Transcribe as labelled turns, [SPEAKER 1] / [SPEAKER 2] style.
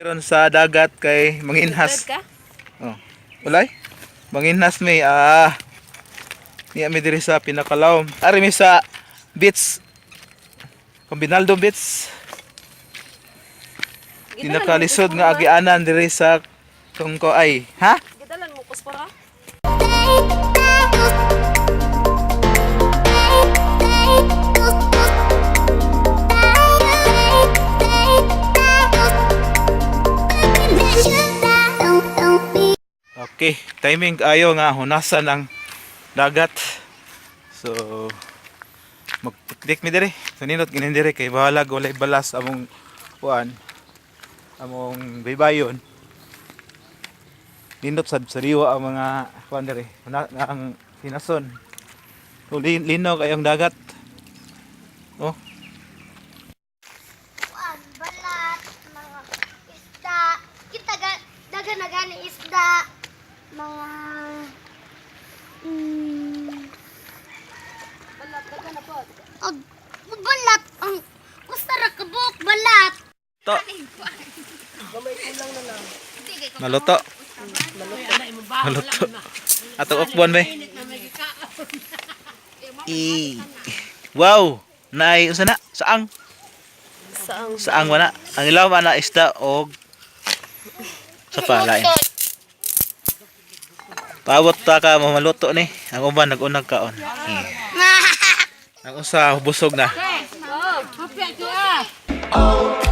[SPEAKER 1] Ron sa dagat kay manginhas.
[SPEAKER 2] Ka?
[SPEAKER 1] Oh. Ulay? Manginhas mi Niya mi diri sa Pinakalawom. Ari mi sa beach. Combinaldo Beach. Pinakalisod nga agianan diri sa Tungko ay. Ha?
[SPEAKER 2] Gidalan mo kuspara?
[SPEAKER 1] Okay, timing ayo nga hunasan ang dagat. So magpiknik mi diri. So nindot ginin diri kay bahalag walay balas among kuan among baybayon. Nindot sad sariwa ang mga kuan diri. Ang hinason. So, linaw kayong dagat. Oh,
[SPEAKER 3] Kuan, balat, mga isda. Kita ga, daga na gani isda. Mga
[SPEAKER 2] Balat, daga na po.
[SPEAKER 3] ag, balat ang usa ra ka buok balat.
[SPEAKER 1] To. Maluto. Maluto. Ato ukbon be. I. Wow, naay unsa na? Saang?
[SPEAKER 2] Saang?
[SPEAKER 1] Saang wala. Ang ilaw ana isda og sa palain. Paabot ta ka maluto ni. Ang uban nag-unag kaon. Eh. Ang usa busog na.
[SPEAKER 2] Oh.